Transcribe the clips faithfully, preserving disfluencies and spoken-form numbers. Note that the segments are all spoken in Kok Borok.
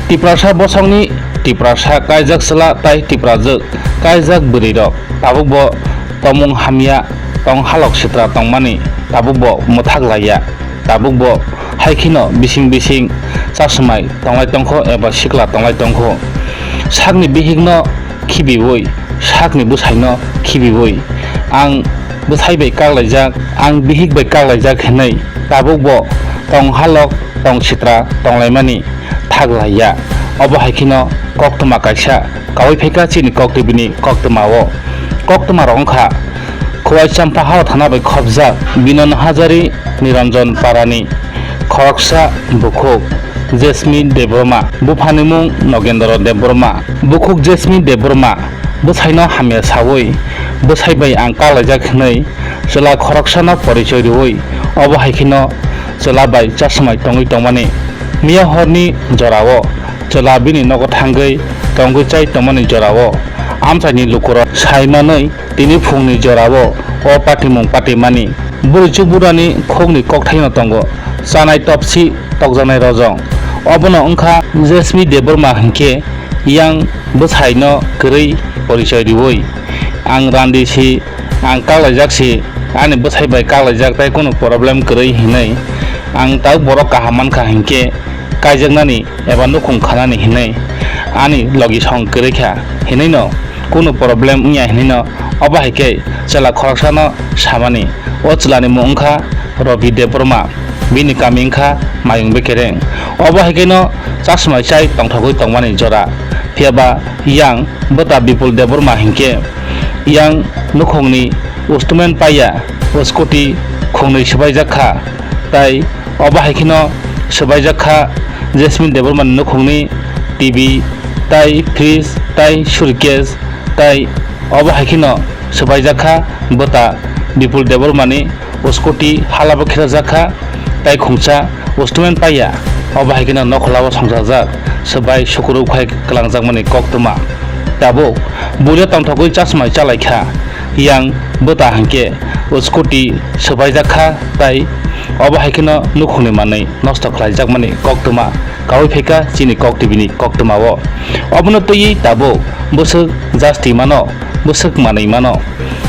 Tiprasa bosongni Tiprasa kaijak chwla tai Tiprajwk kaijak bwrwirok tabukbo tongmung hamya tong halok sitra tongmani tabukbo mwthak laiya. Tabukbo hai kheno bising bising chasmai tonglai tongkho eba sikla tonglai tongkho. Sakni bihikno khibiwi, sakni bwsaino khibiwi, ang bwsai bai kaklaijak, ang bihik bai kaklaijak hinwi tabukbo tong halok tong sitra tonglaimani thak laiya. Obo hai kheno koktwma kaisa kaui phaikha chini koktwbini koktwmao. Koktwma rok wngkha Khowai Champahao thana bai khopjak Binon Hajari, Niranjan Parani khoroksa bukhuk Jasmine Debbarma, buphani mung Nogendra Debbarma. Bukhuk Jasmine Debbarma bwsaino hamya saui, bwsai bai ang kaklaijak hinwi chwla khoroksano porichoi rwui, obo hai kheno chwla bai chasmai tongwi tongmani. Miya horni jorao chwla bini nogo thangwi tongwi chai tongmani jorao amchaini lukurok sai manwi tini phungni jorao o patimung patimani. Bwrwichuk burani khokni kokthaino tongo chanai topsi tokjaknai rojong. Obono wngkha Jasmine Debbarma hinkhe yang bwsaino kwrwi porichoi riui, "Ang randi si, ang kaklaijak si, ani bwsai bai kaklaijak tai kunu problem kwrwi," hinwi. Ang tak borok kaham mankha hinkhe kaijaknani eba nukhung khanani hinwi ani logi song kwrwi kha hinwino kunu problem wngya hinwino obo hai khe chwla khoroksano samani. O chwlani mung wngkha Robi Debbarma, bini kami wngkha Mayung Bekereng. Obo hai kheno chasmai chai tongthogwi tongmani jora. Phiya ba yang bwta Bipul Debbarma hinkhe yang nukhungni ustumen paiya o scooty khungnwi swbaijak kha, tai obo hai kheno swbaijak kha Jasmine Debbarmani nukhungni T V tai fridge tai suitcase tai obo hai kheno swbaijak kha bwta Bipul Debbarmani scooty halabo kherajak kha, tai khungsa ustumen paiya, obo hai kheno nokholao songchajak, swbai sukurub khai kwlangjakmani koktwma. Tabuk buria tongthogwi chasmai chalai kha, yang bwta hinkhe scooty swbaijak kha, tai obo hai kheno nukhungni manwi nosto khlaijakmani koktwma kaui phaikha chini koktwbini koktwmao. Obono twiwi tabuk bwswk jasti mano, bwswk manwi mano.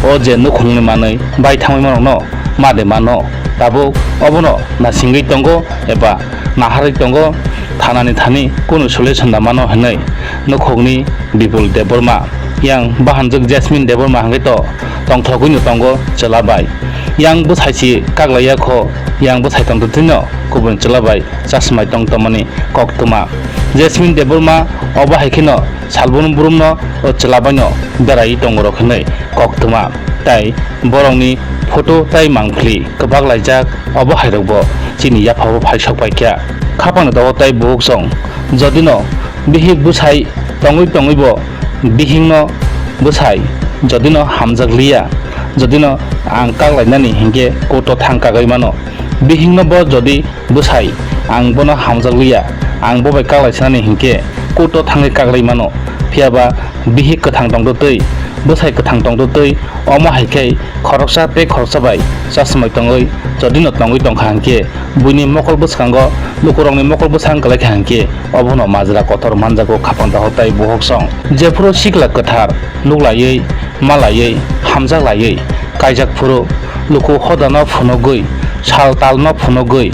O je nukhungni manwi bai thangwi manokno ma de mano, tabuk obono nasingwi tongo eba naharwi tongo, thanani thani kunu solution da mano hinwi nukhungni Bipul Debbarma, yang bahanjwk Jasmine Debbarma hwnkhe to tongthogwino tongo chwla bai. Yang bwsai si kaklaiya kho, yang bwsai tongtwtwino kubun chwla bai chasmai tong tongmani koktwma. Jasmine Debbarma obo hai kheno salbrum brumno o chwla baino berai tongorok hinwi koktwma. Tai borokni photo tai mangpili kwbak laijak, obo hairokbo chini yaphao phai sok paikha. Khapangni dogo tai buhuk song, jodino bihik bwsai tongwi tongwibo bihikno bwsai jodino hamjak liya, jodino ang kaklainani hinkhe court-o thang kagwi mano. Bihikno bo jodi bwsai, ang bono hamjak liya, ang bo bai kaklai sinani hinkhe court-o thangwi kaklai mano. Phiya ba bihik kwthang tongtwtwi, bwsai kwthang tongtwtwi, omo hai khe khoroksa tei khoroksa bai chasmai tongwi, jodino tongwi tongkha hinkhe, buini mokol bwskango lukurokni mokol bwsang kwlai kha hinkhe, obono majra kotor manjago khapang daho tai buhok song. Jephuru sikla kwthar nuklaiwi, malaiwi, hamjaklaiwi kaijak phuru, luku hodano phunugwi, sal talno phunugwi,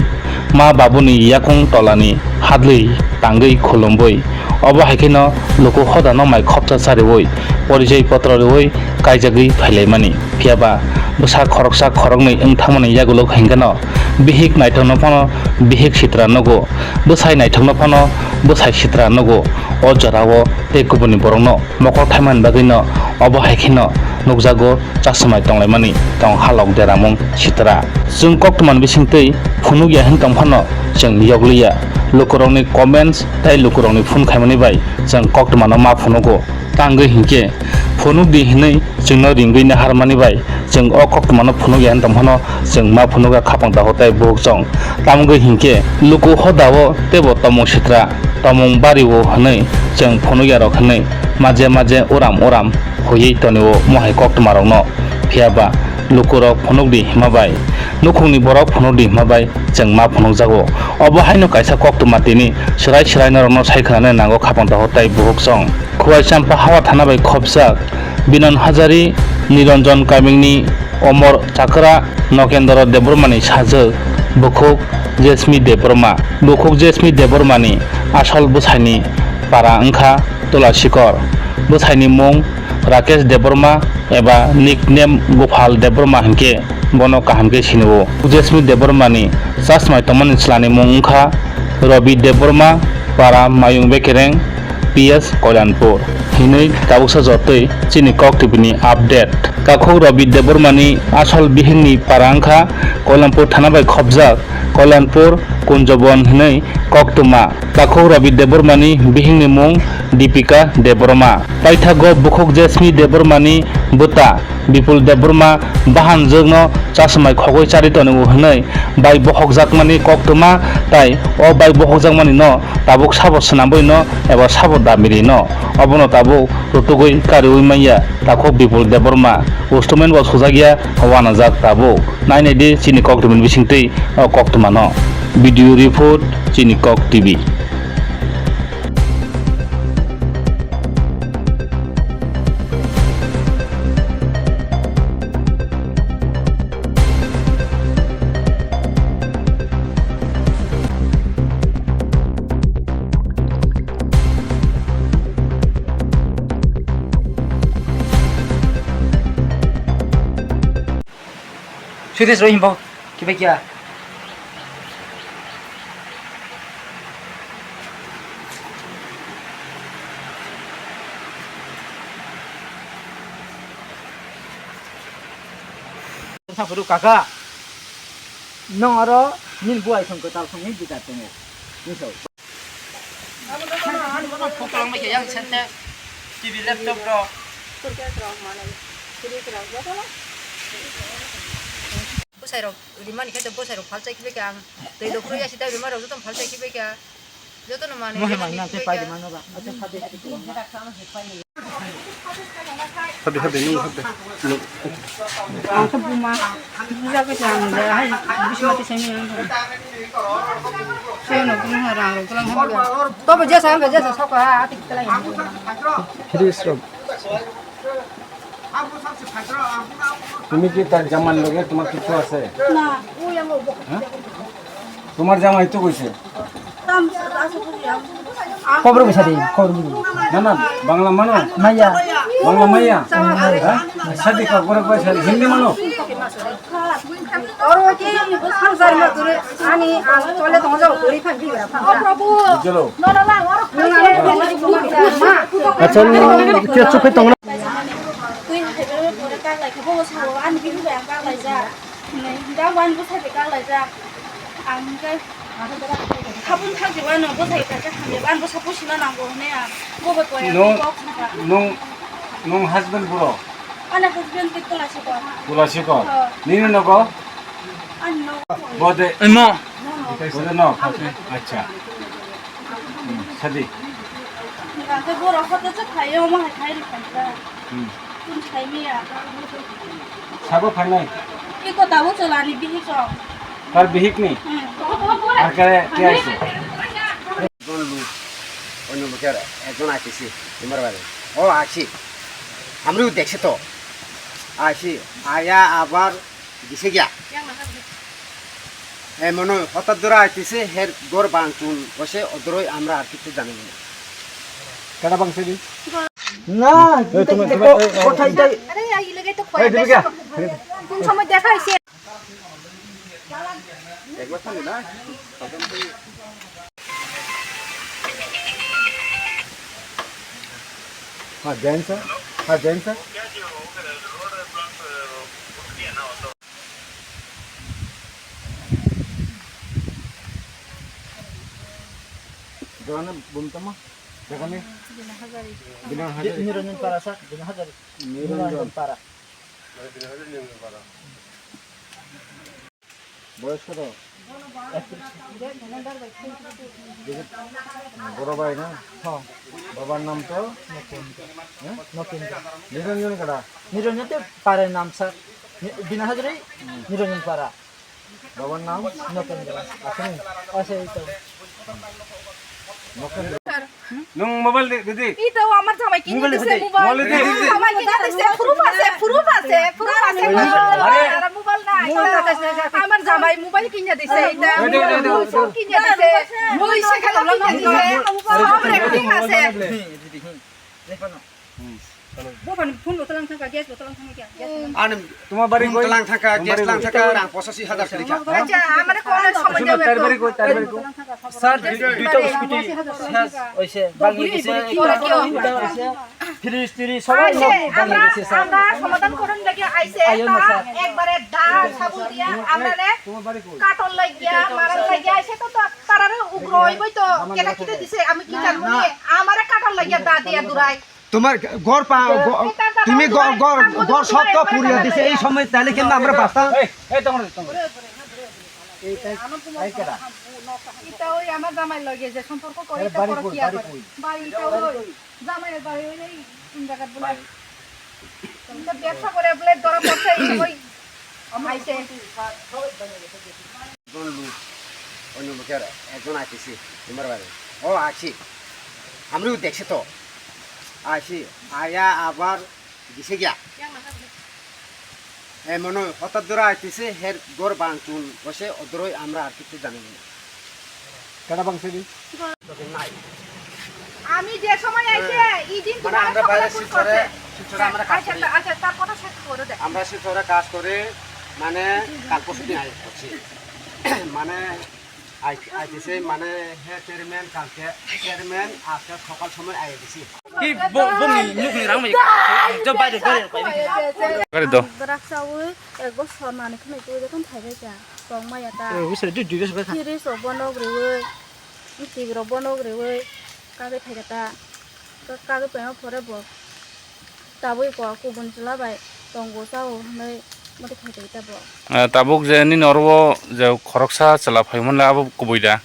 ma babuni yakung tolani hadlwi tangwi khulumwi, obo hai kheno luku hodano mai khopsa chariwi, porichoi potro riwi kaijagwi phailaimani. Phiya ba bwsa khoroksa khoroknwi wng thangmani yagulo hinkheno bihik naithokno phano bihik sitra nugo, bwsai naithokno phano bwsai sitra nugo. O jorao tei kubuni borokno mokol thaimani bagwino obo hai kheno nukjago, chasmai tonglaimani tong halok deramung sitra. Chwng koktwmani bisingtwi phunukya hwn tong phano chwng yokliya. Lukurokni comments tei lukurokni phone khaimani bai chwng koktwmano ma phunugo. Tangwi hinkhe phunukdi hinwi chwngno ringwi naharmani bai chwng o koktwmano phunukya hwn tong phano chwng ma phunuga khapang daho tai buhuk chong. Tamogwi hinkhe luku hodao teibo tomung sitra, tomung bario hwnwi chwng phunukya rok hwnwi maje maje uram uram huiwi tonio mohai koktwma rokno. Phiya ba Lukurok phunukdi hima bai, nukhungni borok phunukdi hima bai chwng ma phunukjago. Obo haino kaisa koktwma tini swrai swrai norokno sai khwnanai nango khapang takhuk tai bukhuk song. Khwai Champa Hawa thana bai khopjak Binon Hajari, Niranjan Kamingni, Omor Chakra, Nokendra Debbarmani sajwk bukhuk Jesmi Debbarma. Bukhuk Jesmi Debbarmani asol bwsaini para wngkha Tulasikor. Bwsaini mung Rakesh Debbarma eba nickname Gopal Debbarma hinkhe bono kaham khe sinio. Jesmi Debbarmani chasmai tongmani chwlani mung wngkha Rabi Debbarma, para Mayung Bekereng, P S Koilanpur. Hinwi tabuksa jotoi chini Kok T V ni update. Takhuk Rabi Debbarmani asol bihikni para wngkha Koilanpur thana bai khopjak Koilanpur Kunjobon hinwi koktwma. Takhuk Rabi Debbarmani bihikni mung Dipika Debbarma. Paithago bukhuk Jesmi Debbarmani bwta Bipul Debbarma bahanjwkno chasmai khogwi charwi tongo hwnwi bai bohokjakmani koktwma, tai o bai bohokjakmani no tabuk sabo swnambwi no eba sabo damiri no obono tabuk rutugwi kariwi manya. Takhuk Bipul Debbarma, Ustumen bo sujakya, wanajak tabuk. Nainai di chini koktwmani bisingtwi o koktwmano. Video report, chini Kok T V. Sudis roi himbo kibai kia. Sa phuru kaka. Nong aro nini buai song kwtal song ni bwkha tongo. Ni so. Photo lang bai khe yang sente T V laptop rok. Bwsai rok rimani khe bwsai rok phal chai khibai khe ang twi rok phuru yasi ta rimani rok joto phal chai khibai khe joto no mani. Mohai mang na te pai rimani ba. Habdi, habdi, nung habdi. Ang khe buma buja khe ang le hai bismati semi ang. Seno buma rang rok lang ha. To bo jesa ang jesa sok ha ati kala. Please, Rob. তুমি কি তার জামাইর লগে তোমার কিছু আছে? না, ওই আমার হ্যাঁ? তোমার জামাই তো কইছে। Kobor bisa di, kobor bisa. না, না, বাংলা মানো? Maya. বাংলা মাইয়া? হ্যাঁ? শাদি কর, করে কইছে, হিন্দি মানো? Oro ki samsar ma turi ani ang tole tong jao turi phan bi ra phan. Bujo lo. Acha, ke chupe tong na. Tui hai bere bore kak lai khe bo sa ani bi bai ang kak lai ja. Da wan bo sa be kak lai ja. Ang ke habun thak di wan bo sa ka ja. Wan bo sa pusi na nang bo ne a. Bo bo ko ya. Nung, nung, nung husband bro. Ani husband ke Tulasikor. Tulasikor. Ha. Nini nogo? Ani nogo. Bode. Emo. Bode no. Acha. Hmm, sadi. Ang khe borok hote se phaio, omo hai khai rwkha. Hmm. Kun khai miya. Sabo phainai? Iko tabuk cholani bihik rok. Tar bihik ni? Hmm. Ar kare ke aise? Jon lu, onyo buker, ekjon aitisi, tomar bare. O aisi, amri dekse to. Aisi, aya abar dise gya. Emono hotat dora aitisi, her gor bangchun, ose odoroi amra ar kichu jani na. Kada bangse di? Na, eh, tomar, tomar, eh, eh, kothai dai. Are, ai lagay to. Eh, Dipika. Kun samay dekha aise. Ha, dance, ha, dance. Jana bumtama, jagani? Bina Hajari. Bina Hajari. Niranjan Para sa, Bina Hajari. Niranjan Para. বয়স কত? বড় ভাই না? হ্যাঁ। বাবার নাম তো? নকেন্দ্র। হ্যাঁ? নকেন্দ্র। নিরঞ্জন কাটা? নিরঞ্জন তো পারে নাম sir. Bini hajri Niranjan Para. Babar nam Notendra. Aswk. Aswk, ei to. Nwng mobile di, di, di. Ito amar jamai kini mobile dise di, mobile. Mobile di, di, di. Jamai kini dise, proof ase, proof ase, proof ase. Are. Ara mobile nai. Amar jamai mobile kini dise, ita. Di, di, di, di, di. Mobile phone kini dise. Mobile se khala kini dise. Amar acting ase. Di, di, di. Di, di, di. Bo phone, phone bo talang thangkha, gas bo talang thangkha, gas bo talang thangkha. Ani tuma bari koi talang thangkha, gas talang thangkha, rang pochashi hajar kiri kha. Acha, amare kono somoi. Sir, duita scooty. Oise, bagi gise. Fridge tiri sobai no bagi gise, sir. Amra somadan koron lagi aise, ekbare da sabun dia amrare katol lagia, maran lagia aise to, tarare ugro oi boi to keta kete dise, ami ki janmoni, amare katol lagia da dia durai. তোমার ঘর পা-, গ-, তুমি ঘ-, ঘর, ঘর সব তো পুড়িয়ে দিছে, এই সময় তাহলে কিন্তু আমরা বাঁচতাম। এই, এই, তোমার, তোমার। এই, এই, এই কেডা? Ita oi amar jamai loge je somporko kori, ita porokya kori. Bari ita oi jamai bari oi ei jagat bole. Ita bebsa kore bole dora porse ei oi. Aise. একজন লোক, অন্য লোকের একজন আইতেছে তোমার বাড়ি। ও, আছি। আমরাও দেখছি তো। আছি। আয়া আবার গেছে গিয়া। এ মনে হয় হঠাৎ ধরে আইতেছে, হের ঘর ভাঙচুর বসে, ওদেরই আমরা আর কিছু জানি না। কেডা ভাঙছে নি? নাই। আমি যে সময় আইছে, হ্যাঁ। এই দিন মানে, আমরা বাইরে শিলচরে, শিলচরে আমরা কাজ করি। আচ্ছা, আচ্ছা, তার কথা শেষ করে দে। আমরা শিলচরে কাজ করি, মানে, কাল পরশু দিন আই করছি। মানে, আই-, আইতেছে, মানে, হে চেয়ারম্যান কালকে, চেয়ারম্যান আজকে সকাল সময় আই গেছি। Ki bo, bo ni nuk ni rang mai ka, jo bai de, bai de, bai de. Gari do. Drak sawi, ek bosor manwi khwnwi twi, jotono thaibai kha. Tong maya ta. Eh, wisre, dui, dui bosor kha. Kiri sok bono griwi, tibiro bono griwi, kagwi thai kha ta. Ka-, kagwi paima pore bo tabuk bo kubun chwla bai tongo chao hwnwi motwi khai tongwi ta bo. Ah, tabuk je nini oro o je khoroksa chwla phai mani abo kubui da?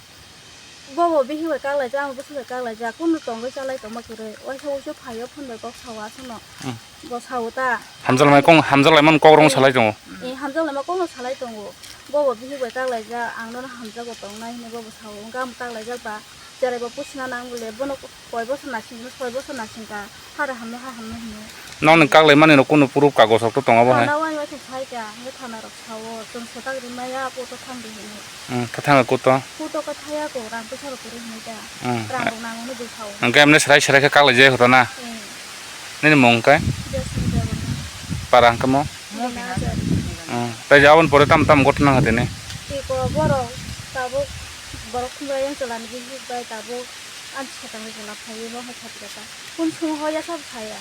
Bo bo bihik bai kak laijak, ang bwswk bai kak laijak, kunu tongwi chalai tongma kwrwi. Waisa wuisu phaio phone bai kok sao aswkno. Hmm. Bo sao ta. Hamjakmai kong, hamjaklaimani kok rong salai tongo. Eh, hamjaklaima kokno salai tongo. Bo bo bihik bai kak laijak, ang nono hamjago tongnai hwnwi bo bo sao. Hwnkhe ang bo kak laijak ba, cherai bo puchina nang bole, bono koi bosor naising, soi bosor naising ka, hara hamno, ha hamno hino. Nokni kaklaimani rok kunu proof kagos rok to tongo bo hai? Thana o ang bai khe sai kha, hwnkhe thana rok sao, chwng swtak rimaya, koto thang di hino. Hmm, khe thang koto? Koto khe thaya ko, rang puisa rok kwrwi hwnwi kha. Hmm. Rang rok nango hwnwi bui sao. Hwnkhe emne serai serai khe kaklai jaya kho to na? Hmm. Nini mung khe? Jasmine Debbarma. Para hwnkhe mo? Bina Hajari. Hmm. Tai je aboni pore tam tam gotna hwtene? Iko borok tabuk borok khumbai yang chalani bihik bai tabuk. Ani sakang bai chwla phaiwi bo hai khatirata. Kun sung ho ya sab phaiya.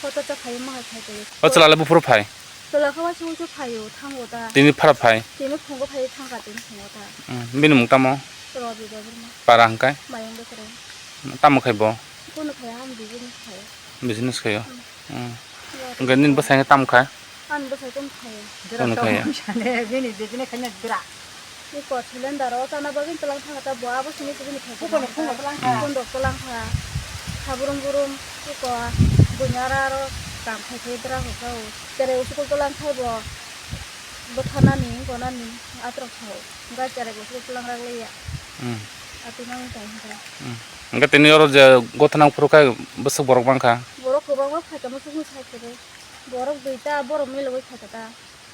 Koto cha phaiwi mo hai khai twi. O chwla le buphuru phai? Chwla khe waisa waisa phaio, thango ta. Tini phara phai? Tini phungo phaiwi thangkha tini phungo ta. Hmm, bini mung tamo? Robi Debbarma. Para hwnkhe? Mayung Bwkrwi. Tamo khai bo? Kunu khai ang business khai. Business khaio? Hmm. Hmm. Hwnkhe nini bwsai hwnkhe tamo kha? Ani bwsai tong khai. Tong khai. Bini business khaina dura. Iko cylinder o chana bagwi twlang thangkha ta bo abo simi simi khai. Buko no phungo twlang kha. Phungo twlang kha. Saburum burum iko bunyara aro kam khai khai dra hokha o. Tere usukul twlang khai bo bwthanani gonani atrok sao. Gai tere usukul twlang rak liya. Hmm. Ati nang tong hokha. Hmm. Hwnkhe tini oro je gotha nang phuru khe bwswk borok bangkha? Borok kwbangma phaikha musuk musai kwrwi. Borok duita borok milogwi phaikha ta.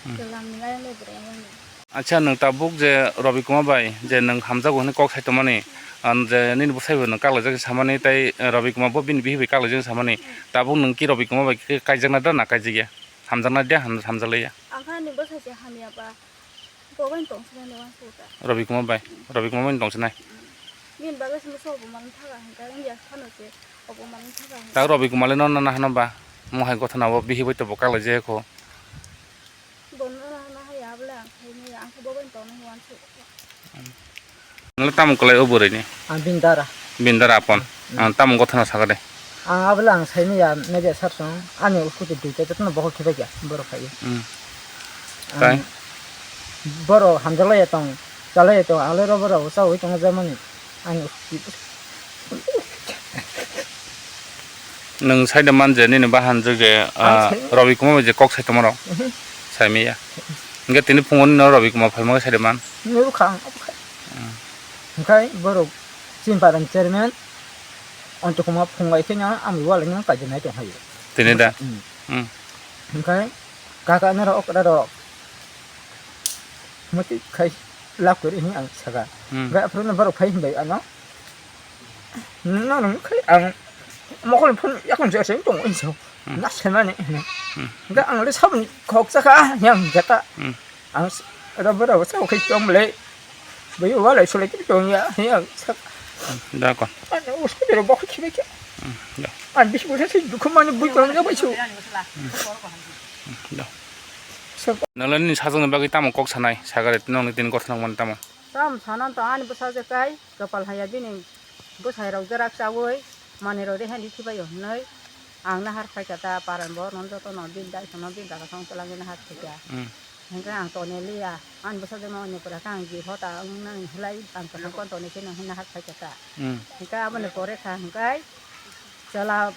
Hmm. Twlang ni ayang le bwrwi ayang le. Acha, nwng tabuk je Robi Kumar bai je nwng hamjago hwnwi kok sai tongmani, ah, je nini bwsai bo nwng kaklaijak samani tei, eh, Robi Kumar bo bini bihik bai kaklaijak samani, tabuk nwng ki Robi Kumar bai khe kaijaknai da na kaijakya? Hamjaknai da, ham-, hamjaklaiya? Ang kha ani bwsai se hamya ba, bo bai tong sinai ni uansuk ta. Robi Kumar bai, Robi Kumar bai tong sinai. Bini bagwi se moso obo manwi thaga hwnkhe wngya phano se obo manwi thaga hwnkhe. Tak Robi Kumar le no na hano ba, mo hai gotha na o bihik bai to bo kaklaijak kho. Bono na, na hai abole ang khaini, ang khe bo bai tongna uansuk. Nang tamo kwlai o bwrwi ni? Ang bini dara. Bini dara apon. Hmm. Ang tamo gotha no sakha de. Ang abole ang saini ya media sar song, ani uskuti duita jotono bohok khibai kya, borok khai. Hmm. Ang tai? Borok hamjalai ya tong, chalai ya tong, ang le ro borok chawi tong jamani. Ani uskuti. Nwng sai de man je nini bahan je, je, ah, Robi Kumar bai je kok sai tongma rok. Mhm. Taimiya. Hingke tini phungo no Robi Kumar phaima khe sari man. Nuru khang. Hmm. Hingkai borok chini parang chairman Anto Kumar phungai khe no ang wala nang kaijinai tong hayo. Tini da? Hmm. Hmm. Hingkai kaka nero okra rok. Mati khai lap kori hini ang saka. Hmm. Hingkai aphuru no borok phai himbai ano. No no khai ang mokol phun yakung jasa tong inso. Hmm. Na semani. Hmm. Hingkai ang le sabun khok saka yang jata. Hmm. Ang s-, rabo rabo sa ukhai tong le. Bai wala sule ki tong ya, ya, sa. Da kon. Ano usko jero bokhe khibe kya. Hmm, da. Ang bisi bwsa se dukhu mani bui tong ya bai su. Hmm, da. Sa. Nalani sajwkni bagwi tamo kok sanai, sagare nongni tini gothono mani tamo. Tam sanan to ani bwsa je kai. Kapal haya bini bwsai rok jerak chawi manwi rok rehani khibaio hinwi ang nahar phaikha ta paran bo non joto no bini dai sono bini jaga song twlangwi nahar phaikha. Hmm. Hingke ang toni liya ani bwsajwk no ani pura khe ang ji hota wng nang hinlai ang kwthang kon toni se nang hinwi nahar phaikha ta. Hmm. Hingke aboni pore kha hingkai chwla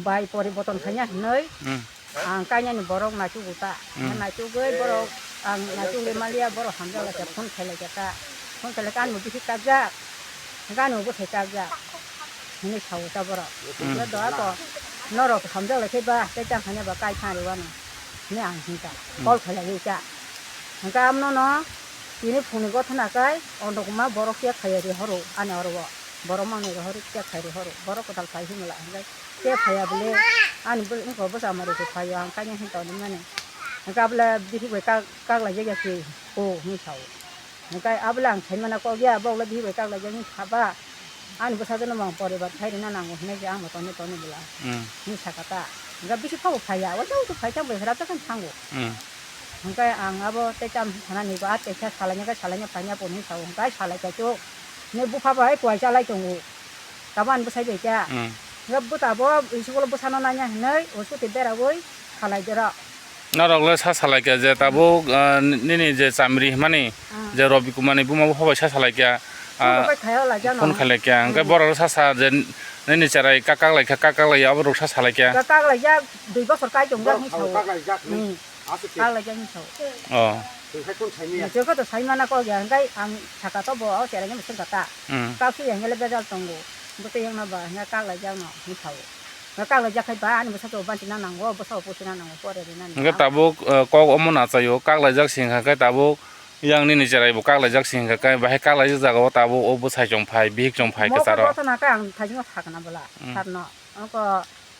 bai poriborton khaina hinwi. Hmm. Ang kainani borok naichugo ta. Hmm. Naichugwi borok ang naichugwi maliya borok hamjak lai kha phone khailai kha ta. Phone khailai kha ani bisi kakjak. Gani bo bwsai kakjak. Hini sao ta borok. Hmm. Hingke doa ko norok hamjak lai khe ba tei tang khaina ba kai thang rwano. Hini ang hinka. Hmm. Call khailai kha. Hingke amno no tini phone ni gothona kai ondokma borok khe khaiya ri horo ani oro. Borok manwi rohorwi khe khai rohoro. Borok kwtal phai himla hingke khe phaiya bwle ani bw-, wngkha bwsa mari se phaio ang kainwi hinwi tongmani. Hingke abwle bihik bai kak-, kaklaijak ya se o hinwi sao. Hingke abwle ang saimana kok ya, bokle bihik bai kaklaijak hinwi saba. Ani bwsajwkno bo ang poribar khai rwna nango hinwi je ang bo toni toni bwla. Hmm. Hinwi sakha ta. Hingke bisi phabo phaiya, o jang phai thang bai hwrap ta khe thango. Hmm. Hingke ang abo tei tam sanani bo, a teisa salaina khe salaina phaina bo hinwi sao. Hingke salaikha chuk. Ni bupha bai kuai chalai tongo. Tamo ani bwsai bai kha. Hmm. Nga bwta bo school bwsano nanya hinwi o chuti berawi salai dero. Norok le sa salai kha je tabuk, ah, nini je chamri himani, ah, je Robi Kumar ni buma bupha bai sa salai kha, ah, phone bai khayo lai jano. Phone khailai kha. Hingke hmm, borok sa sa je nini cherai kak kak lai kha, kak kak lai abo rok sa salai kha. Kak kak lai jak dui bosor kai tong jak hinwi sao. Borok sao kak lai jak hinwi. Hmm. Aswk se. Kaklaijak hinwi sao. Oh. Tongkha tong saimanya. Tongkha to saimana kok ya, hingkai ang saka to bo, o cherai no sengkha ta. Hmm. Kak su yang le bejal tongo. Bo tei yang no ba, hingka kaklaijak no hinwi sao. Hingka kaklaijak khai ba, ani bwsa to banchina nango, bwsa o puchina nango, pore rina nango. Hingke tabuk, eh, kok omo nachaio, kaklaijak singkha khe tabuk, yang nini cherai bo kaklaijak singkha khe, bahai kaklaijak jaga o tabuk o bwsai chong phai, bihik chong phai kwcharo. Mo ko to na khe ang thajingo sakna bwla, hmm, sakno. Oko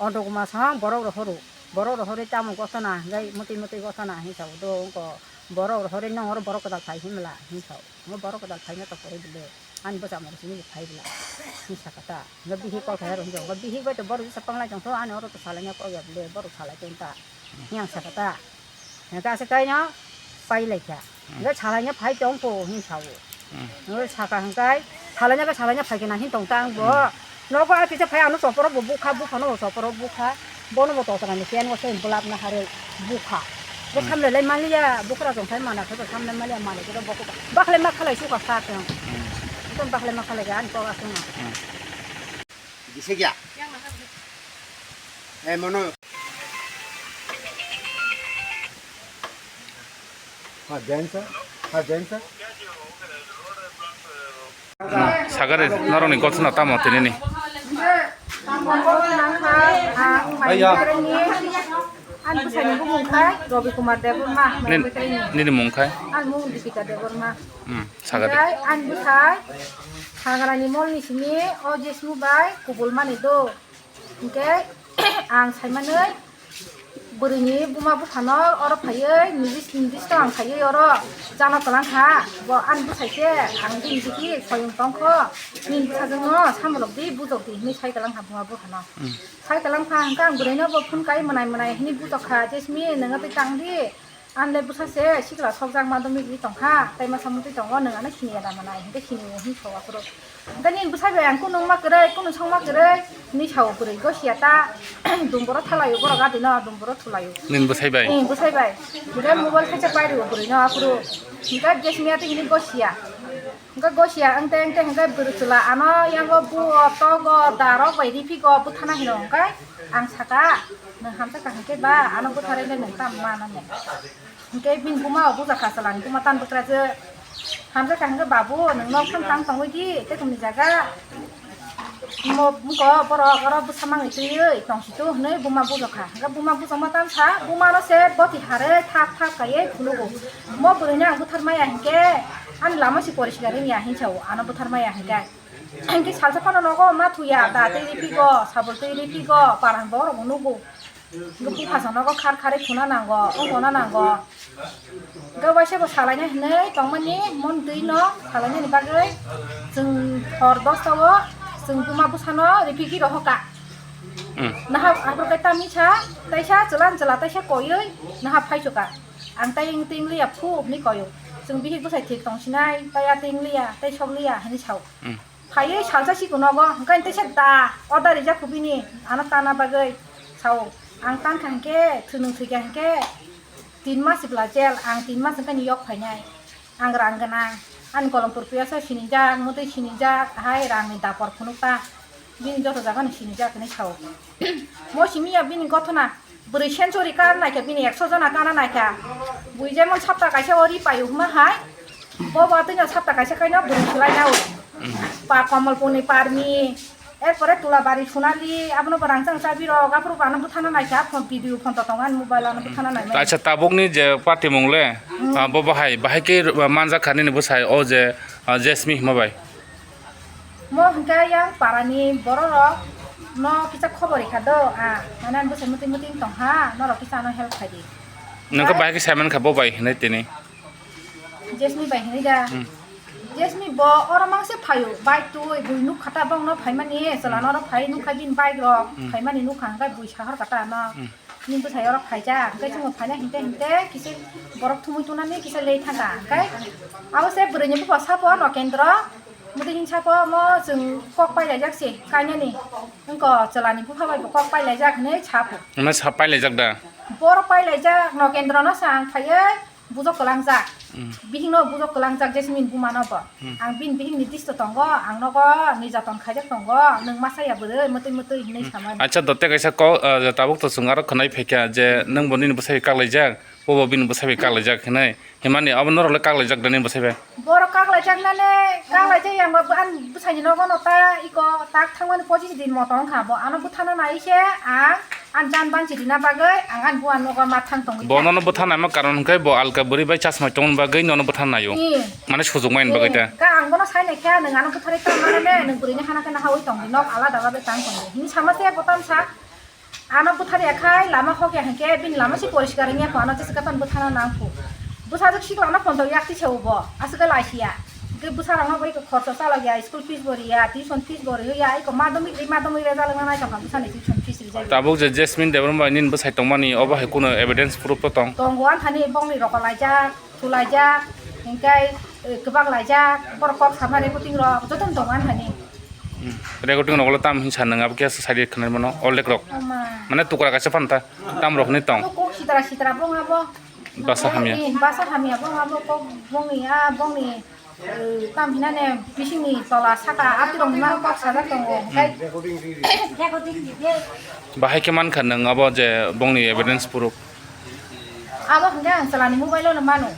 Odok masang borok rohoro, borok rohorwi tamo gotona hinjai, mwtwi mwtwi gotona hinwi sao do wngkha, borok rohorwi nang oro borok kwtal phai hinmwla hinwi sao, wngkha borok kwtal phaina tongkhorwi bwle, ani bwsa mari simi phai bwla hinwi sakha ta, wngkha bihik kok khairok hinwi sao, wngkha bihik bai to borok jesa panglai tongtho, ani oro to salaina kok ya bwle, borok salai tongkha hinwi ang sakha ta. Hingke aswk kaino pai lai kha. Hmm. Hingke salaina phai tong kho hinwi sao. Hmm. Hingke saka hingkai salaina khe salaina phai khe nang hin tong ta ang bo. Hmm. Nogo a kisa phai ano chopor bo bukha, bukha no chopor bukha. Bono bo totra ni pen o se bulap na hare bukha. Bo hmm, samle lai maliya bukra jong phai mana khe bo samle maliya mana khe bo bukha. Bakhle ma khalai suka sa tong. Hmm. Ekdom bakhle ma khalai ga ani kok aswk no. Hmm. Bisa kya? Eh, mono. Ha, jansa? Ha, jansa? Hmm, sagare, norokni gothono tamo tinini? Ang bwsaini bumung khe Robi Kumar Debbarma. Nini mung khe? Ang mung Dipika Debbarma. Hmm, sagare. Onkhe ani bwsai hagrani molni simi o jesmu bai kubul mani do. Hinkhe ang saimanwi bwrwini buma buphano oro phaiwi niji niji to ang phaiwi oro jano kwlang kha. Bo ani bwsai khe ang bini siki soyung tong kho. Nini bwsajwkno sambolok di bujok di hinwi sai kwlang kha buma buphano. Hmm. Sai kwlang kha hwnkhe ang bwrwino bo phone kai mwnai mwnai hinwi bujok kha, "Jesmi, nwng twi tang di." Anle bwsa se sikla sokjak madhyamik ri tongkha, tei masa mutwi tongo, nwng ano siniya da manai, hinkhe sini o hinwi sao aphuru. Hinkhe nini bwsai bai ang kunu wngma kwrwi, kunu songma kwrwi hinwi sao kwrwi, gosiya ta, dumboro thalaio, borok adino dumboro thulaio. Nini bwsai bai? Nini bwsai bai. Hinkhe mobile khaisa pairwo kwrwino aphuru. Hinkhe gas miya twi hinwi gosiya. Hinkhe gosiya wngte wngte hinkhe bwrwi chwla ano yango buo, togo, darok bai riphiko bwthana hino hinkhe ang saka, "Nwng hamjakha hinkhe ba, ano bwtharwi le nwng tamo manani?" Hwnkhe bini buma o bujakha, chwlani buma tan bwkrajwk. Hamjakha hwnkhe, "Babu, nwng nok phano tang tongwi di, tei kumni jaga?" Mo-, muko borok oro bwsa mangwi twiwi tongsitu hwnwi buma bujakha. Hwnkhe buma bujakma tamsa bumano se boti harwi thap thap kaiwi phunugo. Mo bwrwino ang buthar maya hinkhe ani lama si poriskar wngya hinsa o, ano buthar maya hinkhe. Hinkhe salsa phano nogo ma thuya, da twi ri phigo, sabul twi ri phigo, parang borok bo nugo. Hinkhe buphasa nogo khar kharwi phuna nango, wngkona nango. Hinkhe waisa bo salaina hinwi tongmani, mon twi no salainani bagwi chwng hor dosta o chwng buma bwsano riphi khe rohorkha. Hmm. Nahak aphuru khe tamni sa, taisa chwla chwla taisa koiwi nahak phaichukha. Ang tai wng twi wng liya phu hwnwi koio. Chwng bihik bwsai thik tongsinai, tai a twi wng liya, tai sok liya hwnwi sao. Hmm. Phaiwi salsa sikung nogo, hwnkhe tei se da order rijak kho bini, ano tana bagwi sao. Ang tankha hinkhe, thwnwng thwikha hinkhe, tin mas sibla jail, ang tin mas hwnkhe ni yok phainai. Ang rang gwnang, ani kolom purpiyaso sinijak, mwtwi sinijak, hai rangni dapor phunukta, bini joto jagano sinijak hinwi sao. Mo simi ya bini gothona. Bwrwi century kana naikha, bini ekso jona kana naikha. Bui jemon sapta kaisa o ri paio hwnma hai, bo ba twino sapta kaisa kaino bwrwi swlai nao. Pa Komolpurni Parmi, erpore Tulabari Sunali, abono bo rangchak chabi rok, aphuru bo ano bwthana naikha, phone, video phone to tongo ani mobile ano bwthana naimani. Acha, tabukni je party mung le, hmm, ah, bo bahai, bahai khe manjak kha nini bwsai o je, ah, Jasmine hwnma bai. Mo hwnkhe yang parani bororok no kisa khobor rikha do, a, mane ani bwsai mwtwi mwtwi wng tongkha, norok kisa ano help khaidi. Nokha bahai khe saiman kha bo bai hinwi tini. Jasmine bai hinwi da. Hmm. Jasmine bo oro mangse phaio, bike twi bui nukha ta bongno phaimani, chwla hmm, norok phai nukha bini bike rok, hmm, phaimani nukha hwnkhe bui sahor kha ta ano. Hmm. Nini bwsai oro phaijak, hwnkhe chwngno phaina hinte hinte kisa borok thumui tunani kisa lei thangkha, hwnkhe abo se bwrwini bupha sapo Nokendro, mwtwi hwn sapo omo chwng kok pailaijak se kainani, wngkha chwlani bupha bai bo kok pailaijak hinwi sapo. Omo sa pailaijak da? Borok pailaijak, Nokendrono sa ang phaiwi, bujok kwlangjak. Hmm. Bihikno bujok kwlangjak Jasmine bumano bo. Hmm. Ang bini bihikni disto tongo, ang nogo nirjaton khaijak tongo, nwng masa ya bwrwi mwtwi mwtwi hinwi hmm, samani. Acha, dote kaisa kok, ah, tabuk to chwng aro khwnai phaikha je nwng bo nini bwsai bai kaklaijak, bo bo bini bwsai bai kaklaijak hinwi. Himani abo norok le kaklaijak da nini bwsai bai? Borok kaklaijaknani, kaklaijak yang bo ani bwsaini nogo no ta iko tak thangmani pochis din moto wngkha, bo ano bwthana nai se ang ani jan banchi rina bagwi ang ani buan nogo ma thang tongwi kha. Bo nono bwthana naima karon hwnkhe bo alka bwrwi bai chasmai tongmani bagwi nono bwthana naio. Hmm. Mane sujukmani bagwi ta. Hmm. Ka ang bono sai nai kha, nwng ano bwtharwi tong mane, nwng bwrwini hana khe nahaui tongdi, nok alada bagwi tang tongdi. Hini sama se bo tamsa. Ano bwthar ya khai lama hok ya hinkhe bini lama se poriskar wngya pho, ano jesa kapan bwthana nang pho. Bwsajwk sikla no phone to yak tisa ubo aswk lai siya. Hinkhe bwsa rok no bai khorsa chalok ya, school fees bo riya, tuition fees bo riya, iko madhyamik ri madhyamik re jalak na nai tongkha bwsani tuition fees rijak. Tabuk je Jasmine Debbarma bai nini bwsai tongmani obo hai kuno evidence proof to tong? Tongo, anthani bongni roko laijak. Thulaijak, hinkhe, eh, kwbak laijak, borok kok sama recording rok jotono tongo ani hani. Hmm. Recording rok ulo tam hinsa nwng abo khe side khwnai mano, oldek rok. Oma. Mane tukra kaisa phano ta, tam rok hinwi tong. Abo kok sitra sitra bong abo. Basa hamya. Eh, basa hamya bong abo kok bongni, ah, bongni, eh, tam hinane bisingni tola saka atirok ni mano kok sajak tongo. Hinkhe bahai khe mankha nwng abo je bongni evidence proof. Abo hwnkhe ang chwlani mobile-o no mano.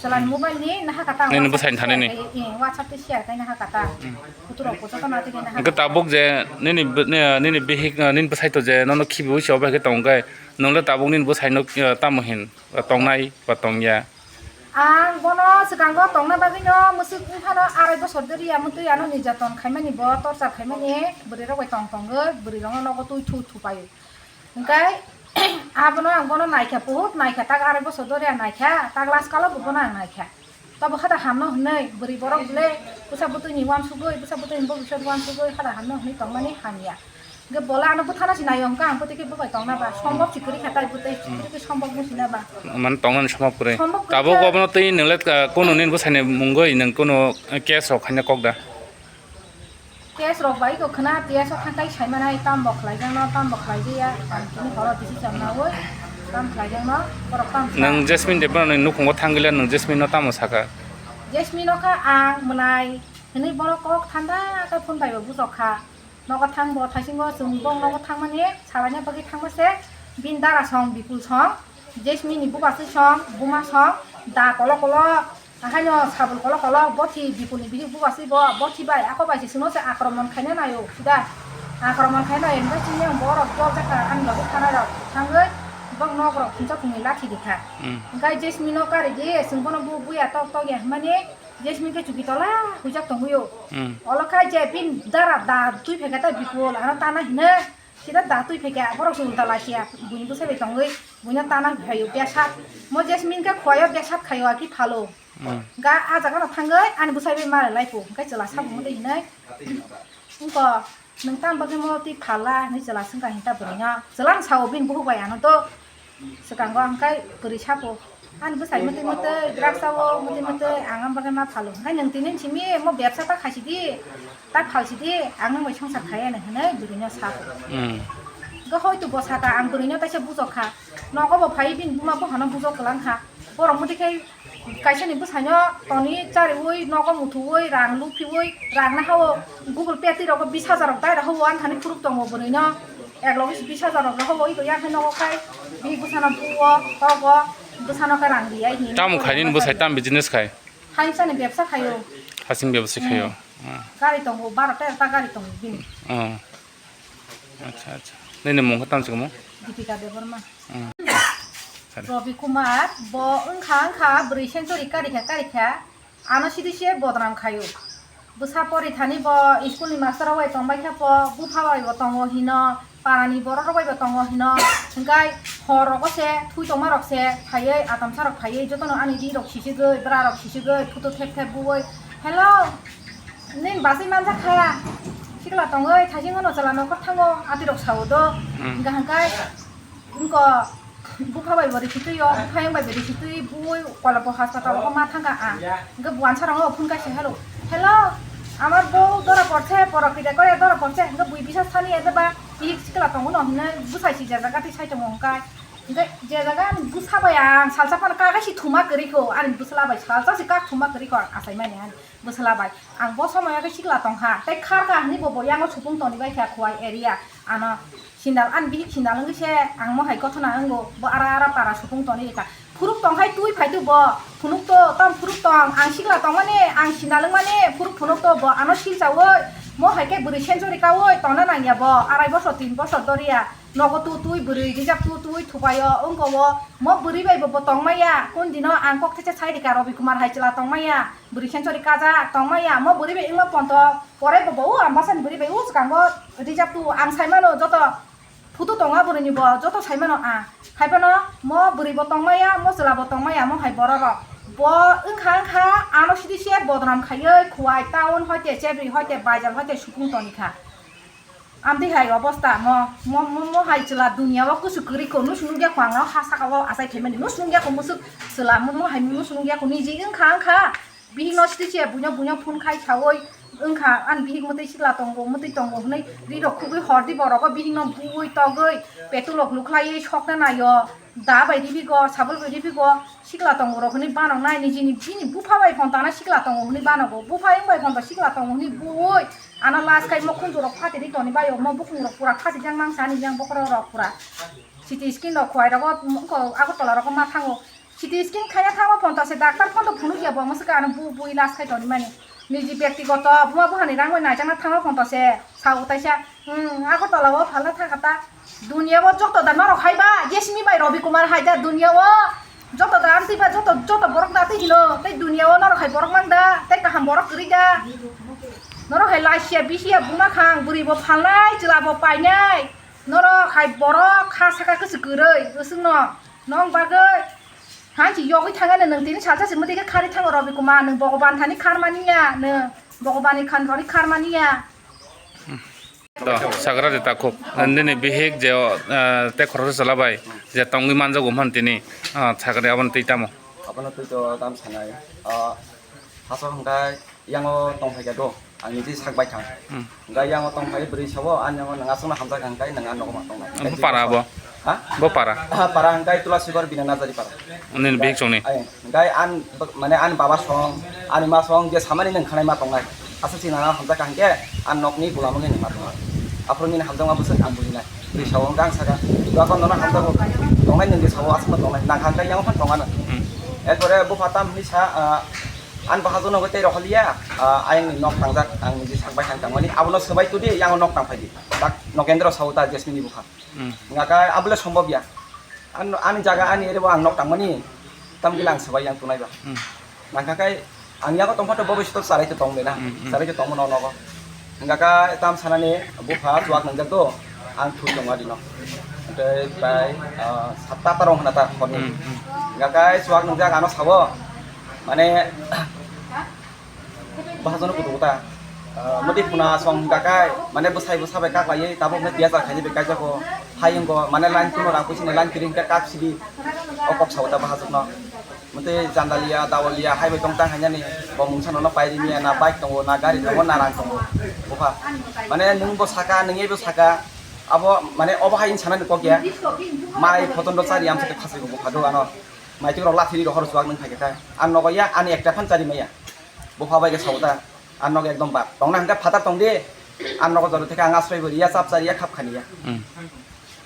Chwlani mobile-ni naha kata. Nini bwsaini thani ni? Eh, eh, WhatsApp tei share khai naha kata. Hmm. Kuturok bo joto na tei naha. Hwnkhe tabuk je nini b-, ni-, nini bihik, nini bwsai to je nono khibiui se obo hai khe tong khe, nwng le tabuk nini bwsai no, eh, tamo hin, eh, tongnai ba tongya? Ang bono swkango tongna bagwi no mwswk wngphano arai bosor dori ya, mwtwi ano nirjaton khaimani bo, torchar khaimani, bwrwi rok bai tong tongwi, bwrwi rok no nogo twi thu thu pai. Hwnkhe abono ang bono naikha, buhut naikha, tak arai bosor dori ang naikha, tak last kalo bo bono ang naikha. Tobo hada hamno hwnwi bwrwi borok bwle bwsa bwtwini uansugwi, bwsa bwtwini bobisot uansugwi hada hamno hwnwi tongmani hamya. Hwnkhe bole ano bwthana se naio hwnkhe ang bwtwi khe bwbai tongna ba, sombok se kwrwi kha tai bwtwi, hmm, kwrwi khe sombok no sina ba. Mane tongnani sombok kwrwi. Sombok kwrwi khe. Tabuk obono twi nwng le, ah, kunu nini bwsani mungwi nwng kunu case rok khaina kok da? Case rok bai ko khna, T S o thangkai sai manai, tam bo khlaijakno, tam bo khlaijakya, ang tini horo decision naui, tam khlaijakno, borok tam sa. Nwng Jasmine Debbarmani nukhungo thangwile nwng Jasmine no tamo saka? Jasmine no kha ang mwnai hwnwi bono kok thanda khe phone bai bo bujok kha. Nogo thang bo thaisingo chwng bong nogo thangmani salaina bagwi thangma se bini dara song Bipul song. Jasmine ni buba swi song, buma song, da kolo kolo, haino sabul kolo kolo, bothi Bipul ni bihik buba swi bo, bothi bai, ako bai se sino se akromon khaina nayo, sida. Akromon khaina nayo, hingke chini ang borok jol jakha, ang logi thana rok, thangwi, bok nok rok thumsa thumwi lathi di kha. Hmm. Hingke Jasmine no kari di, sung bono bu buya tok tok ya himani, Jasmine khe chuki tola huijak tongwi o. Hmm. Olo kha je bin dara da twi phaikha ta Bipul, ano tana hino. Sida da twi phaikha, borok se ulta lasia, buini bwsai bai tongwi, buino tana phaio, besat. Mo Jasmine khe khoyo, besat khaio, aki phalo. Hmm. Ga a jaga no thangwi, ani bwsai bai mare laipo, hingke chwla sabo motwi hinoi. Wngko, nwng tam bagwi mo twi phala, hinwi chwla swngkha hinta bwrwino. Chwla no sao bini buhuk bai ano to. Swkango hingke bwrwi sabo. Ani bwsai mwtwi mwtwi, drugs o mwtwi mwtwi, ang ang bagwi ma phalo. Hingke nwng tini simi mo bebsa ta khaisidi, ta phalsidi, ang nwng bai songsar khaiya hinwi bwrwino sabo. Hmm. Hingke hoito bo saka, ang bwrwino taisa bujokha. Nogo bo phai bini buma buphano bujok kwlangkha. Borok mwtwi khe Kaisa ni bwsai no toni chariwi, nogo muthuwi, rang luphiwi, rang na hao, Google Pay twi rogo bis hajar rok dai rok hao, ani thani phuruk tongo bwrwi no, ek logi bis hajar rok hao, iko yang khe nogo khai, bini bwsa no buo, togo, bwsa no khe rang riyai hinwi. Tamo khai nini bwsai tam business khai? Hai sa ni bebsa khaio. Hasing bebsa khaio. Hmm. Hmm. Gari tongo, baro tera ta gari tongo bini. Hmm. Acha, acha. Nini mung khe tamo se kamo? Deepika Debbarma. Hmm. Sare. Robi Kumar, bo wngkha, wngkha, bwrwi century karikha, karikha, ano sidi se bodnam khaio. Bwsa pori thani bo school ni master rok bai tongbai kha po, bupha bai bo tongo hino, para ni borok rok bai bo tongo hino, hingkai hor rogo se, thui tongma rok se, phaiwi, atamsa rok phaiwi, jotono ani ri rok sisigwi, bwra rok sisigwi, photo thep thep bui, "Hello, nini bachwi manjak kha, sikla tongwi, thaising ono chwla nokor thango," atwi rok sao do, hmm, hingka hingkai, Wngko, bupha bai bo risi twi o, bupha yang bai bo risi twi bui Kolombo hospital o ma thangka a. Hingke buansa rong o phone kaisa hello. "Hello, amar bou dora porse, porok kida kore dora porse." Hingke bui bisa sani ede ba, "Ih, sikla tongo no," hinui bwsai si je jaga twi sai tongo hingkai. Hingke je jaga ani bwsa bai ang salsa phano kaka si thuma kwrwi kho, ani bwsla bai salsa si kak thuma kwrwi kho ang asai mani ani. Bwsla bai, ang bo somoyo khe sikla tong kha, tei khar kha hinwi bo, bo yango supung toni bai kha Khowai area. Ano sindal, ani bihik sindal wngwi se ang mo hai gothona wngo, bo ara ara para supung toni rikha. Phuruk tong hai twi phai tu bo, phunuk to, tong phuruk tong, ang sikla tong mani, ang sindal wng mani, phuruk phunuk to bo, ano silchaui, mo hai khe bwrwi century kaui tongna nang ya bo, arai bosor tin bosor doriya, nogo tu twi bwrwi, rijak tu twi thupaio, wngko o, mo bwrwi bai bo, bo tong maya, kun dino ang kok thecha sai rikha Robi Kumar hai chwla tong maya. Bwrwi century kajak tongmaya, mo bwrwi bai wngma ponto, pore bo bo o Ambasani bwrwi bai o swkango rijak tu ang saimano joto photo tongo bwrwini bo joto saimano a. Haiphano mo bwrwi bo tongmaya, mo chwla bo tongmaya, mo hai borok rok. Bo wngkha wngkha ano sidi se bodnam khaiwi Khowai town hoite, Chebri hoite, Baijal hoite, supung toni kha. Amtwi hai obosta mo, mo, mo, mo hai chwla dunia o kusu kwrwi kho, nus nungya kho ang o ha saka o achai phaimani, nus nungya kho musuk chwla, mo, mo hai nus nungya kho, niji wngkha, wngkha, bihik no siti se buino, buino phone khai saui wngkha, ani bihik mwtwi sikla tongo, mwtwi tongo hwnwi ri rok khugwi hordi borok o bihik no bui togwi petrol rok lukhlaiwi sokna naio. Da bai ribigo, sabul bai ribigo, sikla tongo rok hwnwi banok nai, nijini bini bupha bai phone tana sikla tongo hwnwi banogo, bupha wng bai phone to sikla tongo hwnwi bui, ano last khai mo khunju rok phatiri toni baio, mo bukhung rok pura phatijak mang sani yang bokhorok rok pura. C T scan rok Khowai rogo, wngkho Agartala rogo ma thango. C T scan khaina thangma phone to se doctor phone to phunuk ya bo, mo swkang ano bu bui last khai toni mani. Niji byaktigoto buma buphani rang bai naijakna thangma phone to se sao taisa. Hmm, Agartala o phalna thangkha ta. Dunia o joto da norok hai ba, Jasmine bai Robi Kumar hai da dunia o. Joto da amtwi ba joto, joto borok da twi hino. Tei dunia o norok hai borok mang da, tei kaham borok kwrwi da. Norok hai lasia bisia buma khang, bwrwi bo phalnai, chwla bo painai. Norok hai borok kha saka kwchwk kwrwi, wswk no. Nong bagwi. Hai si yogwi thangani nwng tini salsa si mwtwi khe khari thango Robi Kumar, nwng Bhogoban thani kharmani ya, nwng Bhogoban ni khan thani kharmani ya. To, sagra de takhuk. Nini bihik je, eh, te khoroksa chwla bai je tongwi manjago hwn tini, ah, sagra de aboni twi tamo. Abono twi to tam sanai. Ah, hasok hwnkhe yango tongphai khe do, ang niji sak bai thang. Hmm. Hwnkhe yango tongphai bwrwi sabo, ani yango nwng aswkno hamjak hwnkhe nwng ano ma tongnai. Bo para abo? Ha? Bo para? Ah, para hwnkhe Tulasibar Bina Najari para. Nini bihik chongni? Ai, hwnkhe an, mane ani baba song, ani ma song, je samani nwng khanai ma tongnai. Aswk si nana hamjak hwnkhe, an nokni bulamoni nwng ma tongnai. Aphuru nini hamjakma bwswk ang bujinai. Twi sao hwnkhe ang sakha, "Baba nono hamjago, tongnai nwng de sao aswkno tongnai, nang kha hwnkhe yang phan tongano." Hmm. Erpore bupha tam hinwi sa, ah, "Ani bahajono hwnkhe tei rohorliya, ah, ayangni nok tangjak, ang niji sakbai thang tangmani, abono swbai tudi, yango nok tangphai di." Tak Nogendro sao ta Jasmine ni bupha. Hmm. Hwnkha khe abole sombobya. An-, ani jaga ani ere bo ang nok tangmani, tamgila ang swbai yang tunai ba. Hmm. Nangkha khe ang yago tongpha to bo bisingo charai to tong de na. Hmm, hmm. Charai to tongmo no nogo. Hwnkha khe tam sanani bupha chuak nwngjak do, ang thwi tongo adino. Tei bai, ah, satta ta rong hwna ta horni. Hmm, hmm. Hwnkha khe chuak nwngjak ano sabo, mane, Bahajono kudu ta. Ah, mudi phuna song hwnkha khe, mane bwsai bwsa bai kak laiwi, tabuk hwnkhe tiyasa khaini bai kaijako. Hayung go, mane line kuno rang puisini line kiri hwnkhe kak sidi. O kok sao ta bahajokno. Mute jandaliya, dawaliya, hai bai tong tang hainani. Bo mungsa nono pairimiya, na bike tongo, na gari tongo, na rang tongo. Bupha. Mane nwng bo saka, nwng ebo saka. Abo, mane obo hai wng sanani kok ya. Mai photondo chari amsa khe khasai bo bupha do ano. Mai twi rok lathi ri rok hor chuak nwng phai khe kha. Ang nogo ya, ani ekta phan chari maya. Bupha bai khe sao ta, "Ang nogo ekdom bad. Tongna hwnkhe phatar tong di. Ang nogo jora theke ang asroi bo riya, chap cha riya, khap khani ya." Hmm.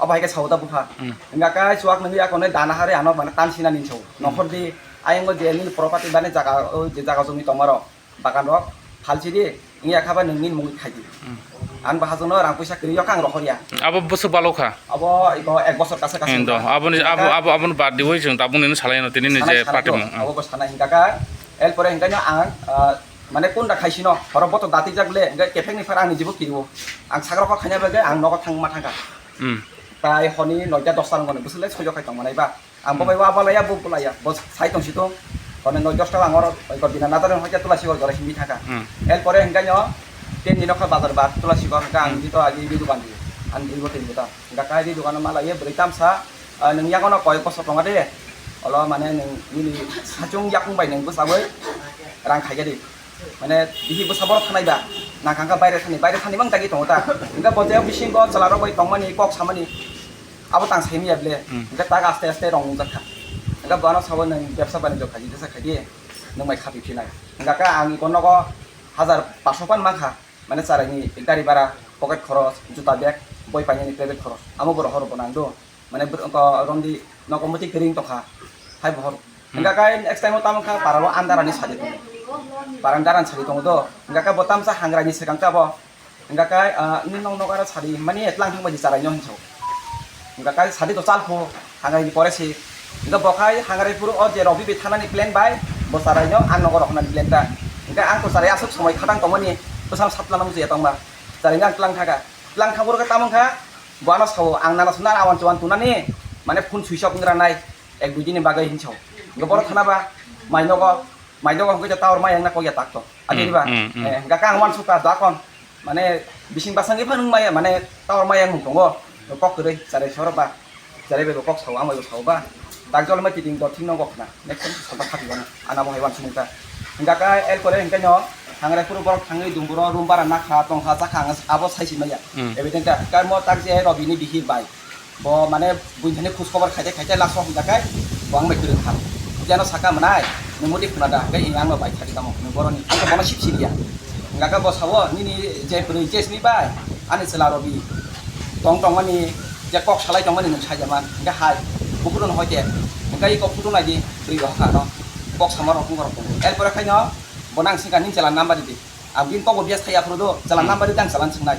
Abo hai khe sao ta bupha. Hmm. Hwnkha khe chuak nungwi akonwi dana hari ano mane tan sinani sao. Hmm. Nokhor di, ayang o je nini property bani jaga, o je jaga jumi tongma rok, bagan rok, phalsi di, wngya kha ba nwng nini mungwi khai di. Hmm. Ang bahajono rang puisa kwrwi yok ang rohor ya. Abo bwswk balo kha? Abo iko ek bosor kasa kasa Endo, wngkha. Aboni, abo, Hwnkha abo, aboni bad diwi chwng tabuk nini salai no tini ni Sanai je sanai party to, mung. Abo bo sanai hwnkha khe, el pore hwnkha no ang, ah, Mane kunda khaisino, horo boto dati jak le, hingke kephek ni phar ang ni jibo kiriwo. Ang sagra kok khaina bagwi ang nogo thang ma thangkha. Hmm. Tai honi noita dosta rok mane bwswk le soijo khai tong manai ba. Ang bo Hmm. bai wa balaya, bo bulaya, bo sai tong si tong. Hone noi dosta ang oro, oi ko bina nadar hoi tula si jora himbi thangkha. Hmm. El pore hingke no, ten ni nokha bazar ba, tula si hingke ang Hmm. jito agi di dukan di. Ang di bo tin bota. Hingke kai di dukan ma laiye, bwrwi tamsa, ah, nwng yagono koi bosor tongo de. Olo mane nwng nini sachung yakung bai nwng bwsagwi rang khaikhe di. Mane bihi bwsa borok thanai ba, nang kha baire thani, baire thani mang tagi tongo ta. Hingke bo je bisingo chwla rok bai tongmani, kok samani, abo tang saimanya ble. Hmm. Hingke tak aste aste rong nungjak kha. Hingke bono sabo nwng bebsa banijyo khaidi, jesa khaidi, nwng bai khapi phinai. Hingke ang iko nogo hajar paso pan mang kha, mane charaini gari bhara, pocket khoros, juta bag, boi painani private khoros, amo bo rohor bo nang do. Mane bwrwi wngkha romdi nogo muti kwrwi wng tongkha, hai bohor. Hmm. Hingkha khe next time o tamo wngkha para o andar ani sadi tongo. Para andar ani sadi tongo do. Hingkha khe bo tamsa hangra ni swkang ta bo. Hingkha khe, ah, nini nok nok aro sadi mani etlang thang bai di charai no hinso. Hingkha khe sadi to chal pho hangra ni pore si. Hingkha bo khai hangra ni phuru o je robi bi thanani plan bai bo charai no ang nogo rok nani plan ta. Hingkha ang to charai aswk somoi khatang tongmani bwsang satla no muchung ya tongma. Charai no ang tlang thaga. Tlang thang phuru khe tamo wngkha. Bo ano sao, ang nana suna awan chuan tunani, mane phone switch off wngranai, ek dui dini bagwi hinwi sao. Hingke borok thana ba, mai nogo, mai nogo hingke tower mai yang na kok ya tak to. Adi Hmm, ba, hmm, hmm. Eh, hingke ang wan suka dakon, mane bising basang iphang maya, mane tower mai yang tongo, kok kwrwi, charai soro ba, charai bai bo kok sao, ang bai bo sao ba. Tak jol mai kiting dot thing nogo khna. Next time salta khati bana. Ana bo hai wan sumung ta. Hingka ka el kore hingka no. Hangre kuru borok thangwi dum buro room bara nakha tongkha chakha ang abo sai si maya. Hmm. Evident ta. Ka mo tak je Robi ni bihir bai. Bo mane buini khus khobor khaite khaite last o hingka kai. Bo ang bai kwrwng kha. Jeno saka manai. Nung mudi khuna da. Kai ang bai khati tamo. Nung boroni. Ang bono sip sip ya. Hingka ka bo sao nini je bwrwi je sini bai. Ani chwla Robi. Tong tongmani je kok salai tongmani nung sai jaman. Hingka hai. Bukudo no hoite. Hingka i kok kutung nai di. Bwrwi rok kha no. Kok sama rok wng rok tongo. Erpore khaino bo nang singka ning chala number ridi. Ang bini kok bo bias thai aphuru do, chala Hmm. number ridi ang chala swng nai.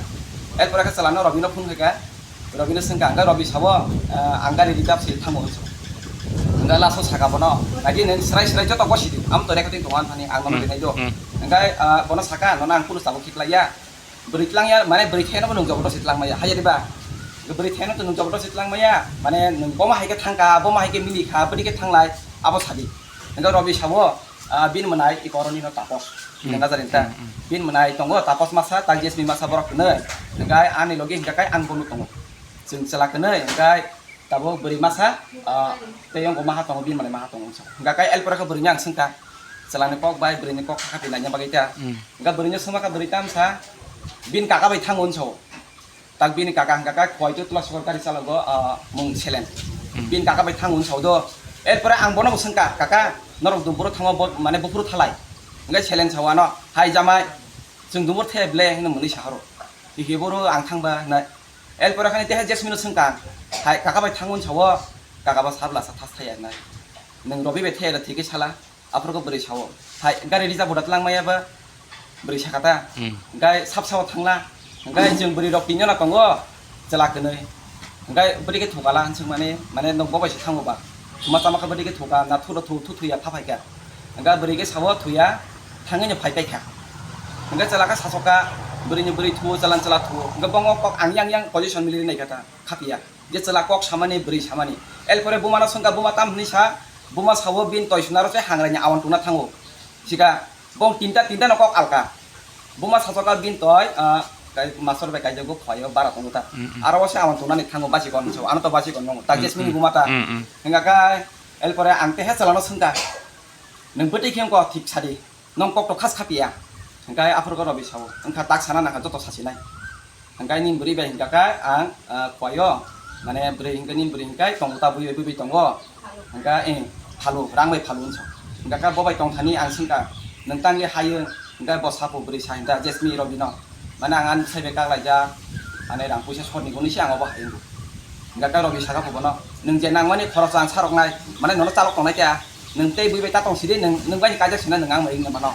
Erpore khe chala no Robi no phone khaikha, Robi no swngkha, ang khe Robi sabo, ah, ang gari reserve se thango hinwi. Ang khe last o saka bono, nai di nini srai srai joto gosi di, am to recording tongo ani thani ang no Hmm. rinai do. Hmm. Ang khe, ah, bono saka, nono ang kunu sabo khiklai ya. Bwrwi tlang ya, mane bwrwi theno bo nung joboto se tlang maya, hai ya di ba? Bwrwi theno to nung joboto se tlang maya, mane nung boma hai khe thangkha, boma hai khe mili kha, bwrwi khe thanglai, abo sadi. Ang khe Robi sabo, Ah, bini mwnai iko oroni no Tapos. Hmm. Nengka jari ta. Hmm, hmm. Bini mwnai tongo Tapos masa, tak Jesmi masa borok hwnwi. Hwnkhe ani logi hwnkhe kai ang bono tongo. Chwng chwla hwnwi hwnkhe tabuk bwrwi masa, ah, tei yongo maha tongo, bini mwnai maha tongo wngsa. Hwnkhe kai el pore khe bwrwini ang swngkha. Chwlani kok bai bwrwini kok kha kha twi naina bagwi ta. Hmm. Hwnkhe bwrwini swngma kha bwrwi tamsa bini kaka bai thango wngsa. Tak bini kaka hwnkha kha, "Khwai twi tula sukor gari chalogo, ah, mung selen." Hmm. Bini kaka bai thango wng sao do. Erpore ang bono bo swngkha, "Kaka, norok dumburo thango bo, mane buphuru thalai." Hwnkhe selen sao ano, "Hai jamai, chwng dumbur the ble," hwnwi mwnwi sahoro. Tiki boro ang thangba na. El pore khani teha Jasmine no swngkha. Hai kaka bai thangun sawo. Kaka ba sabla sa thas thaya na. Nang Robi bai thaya thiki sala. Aphuru ko bwrwi sawo. Hai gari rija bodat lang maya ba. Bwrwi sakata. Hmm. Gai sap sawo thangla. Gai jeng bwrwi rok tinjona tongo. Chwla kwnwi. Gai bwrwi ke thokala swngmani mane nok bobai se thango ba. Thuma tama kha bwrwi ke thoka na thulo thu thu thuya pha phaika. Hingke bwrwi khe sao thuya, thangwi no phai paikha. Hingke chwla khe sasoka, bwrwini bwrwi thuo, chwlani chwla thuo. Hingke bongo kok ang yang yang position miliri naikha ta, khapiya. Je chwla kok samani, bwrwi samani. El pore buma no swngkha, buma tam hwnwi sa, buma sao bini toi sunaro se hangraini awan tungna thango. Sika, bong tinta, tinta no kok alka. Buma sasoka bini toi, ah, kai-, master bai kaijago khwayo bara tongo ta. Mm, mm. Aro o se awan tungnani thango basi kon sao, ano to basi kon nongo. Ta Mm, Jasmine ni mm. buma ta. Mm, mm. Hingka khe, el pore ang teha chwla no swngkha. Nwng bwtwi khe wngkha thik sadi, nwng kok to khas khapiya. Hingkhe aphuru khe Robi sao, wngkha tak sana nangkha joto sasinai. Hingkhe nini bwrwi bai hingkha khe ang, ah, koyo, mane bwrwi hingkhe nini bwrwi hingkhe tongo ta bui bai bui bai tongo. Hingkhe, eh, phalu, rang bai phalu wngsa. Hingkha khe bo bai tongthani ang swngkha, nwng tangwi hayo, hingkhe bo sapo bwrwi sa hingkha Jasmine Robi no. Mane ang ani bwsai bai kaklaijak, mane rang puisa sotni hwnwi se ang obo hai wngo. Hingkha khe Robi saka phubo no, nwng je nangmani khoroksa ang saroknai, mane nono chalok tongnai khe, nwng tei bui bai ta tong sidi, nwng, nwng bai kaijak sina nwng ang bai wngya mano.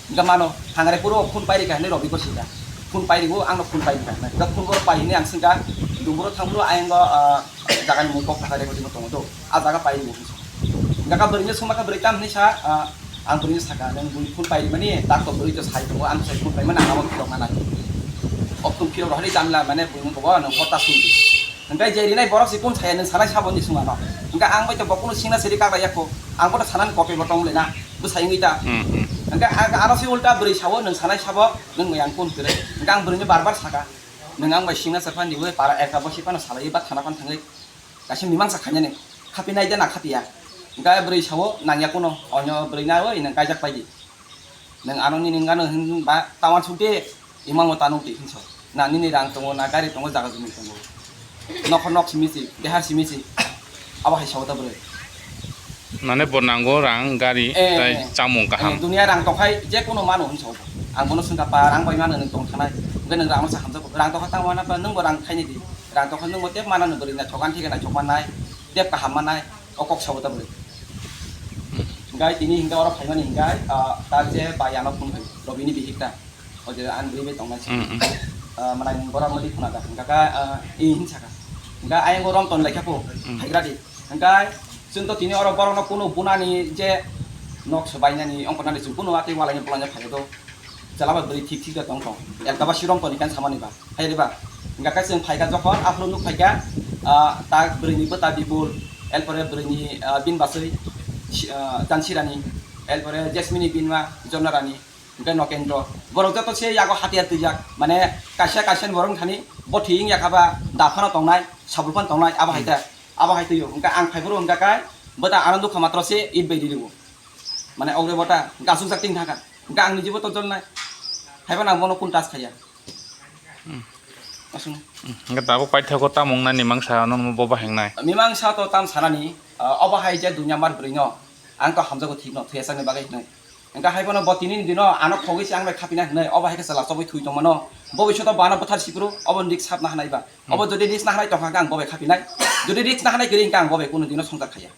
Hingkha mano, hangare puro phone pairi kha hinwi Robi gosi kha. Phone pairi o, ang no phone pairi kha hinwi. Hingkha phone boro pai hinwi ang swngkha, duburo thangburo ayang go, ah, jaga ni mung kok thakha de tongo do. Ah jaga pairi o. Hingkha khe bwrwi no swngma khe bwrwi tam hinwi sa, ah, ang bwrwi no saka, nwng bui phone pairi mani, tak to bwrwi to sai tongo, ang sai phone paimani, ang amo phirok manai. O phone phirok rohori jamla, mane bwrwi no bobo, nwng hota sung di. Hingkhe je rinai borok si kun saya nwng sanai sabo ni sung ano. Hingkhe ang bai to bo kunu singna siri kaka yakho. Ang bo to sanani kopi bo tong le na. Bwsai wngwi ta. Hmm, hmm. Hingkhe ang aro si ulta bwrwi sao nwng sanai sabo nwng yang kun kwrwi. Hingkhe ang bwrwi no bar bar saka. Nwng ang bai singna sa phan di bai para eka bo si phano salai ba thana phan thangwi. Kaisa mimang sa khainani. Khapi nai de na khapiya. Hingkhe bwrwi sao nang ya kuno. Onyo bwrwi na oi nwng kaijak pai di. Nwng ano nini wngano hwn ba tawan suk de, imang bo tano twi hwnso. Na nini rang tongo, na gari tongo, jaga jumi tongo. Nokho nok simi si, dehar simi si. Abo hai sao ta bwrwi. Mane bo nango rang, gari, Eh, tai eh. chamung kaham. Eh, dunia rang tongkhai je kono mano hwnso. Ang bono swngkha pa rang bai mano nwng tong thanai. Hwnkhe nwng rang no sa hamjak. Rang tongkha tamo na pa nwng bo rang khaini di. Rang tongkha nwng bo tep mana nwng bwrwi na thokan thik na chok manai. Tep kaham manai. O kok sao ta bwrwi. Hingkhe tini hingkhe oro phaimani hingkhe, ah, ta je bai ano phone khai, Robini bihik ta. O je ani bwrwi bai tongnai se. Mm, mm. Ah, manai borok mali khuna da. Hingkhe kha, ah, i hin saka. Hingkhe ayang bo rom ton laikha po, Mm. phaigra di. Hingkhe chwng to tini oro borokno kunu bunani je nok se bainani, ongkor nani chwng kunu atwi walai ni bolai no phaiya do. Chwla bai bwrwi thik thik da tong tong. Elka ba sirom toni kan samani ba. Hai riba. Hingkha khe chwng phaikha jokhon aphuru nuk phaikha, ah, ta bwrwini bwta Bipul, erpore bwrwini, ah, bini baswi, si-, ah, Jansirani, erpore Jasmine ni bini ma Jornarani, hingkhe Nokendro. Borok joto se yago hatiyar twijak. Mane kaisa kaisa ni borok wngthani bo thwi wngya kha ba da phano tongnai, sabul phano tongnai, abo hai ta, abo hai twiyo. Hingkha ang phaiphuru hingkha khe bwta ano nukha matro se it bai ririgo. Mane ogre bota gasuk jak ting thangkha. Hingkha ang nijibo tonjolnai. Haiba nang bono kun tas khaiya. Hmm. Aswk. Hmm. Hingkha tabuk paithago tamo wngna mimangsa no bo bahengnai. Mimangsa to tam sanani, ah, obo hai je dunya mar bwrwi no. Ang to hamjago thik no, thwiya sakni bagwi hinwi. Hingkha hai bono bo tini ni dino ano khogwi se ang bai khapina hinwi, obo hai khe chwla chobwi thwi tongmano. Bo bisoto bo ano bwthar sipro, obo rik sap na hanai ba. Hmm. Obo jodi risk na hanai tongkha hingkha ang bo bai khapinai. Jodi risk na hanai kwrwi hingkha ang bo bai kunu dino songchar khaiya.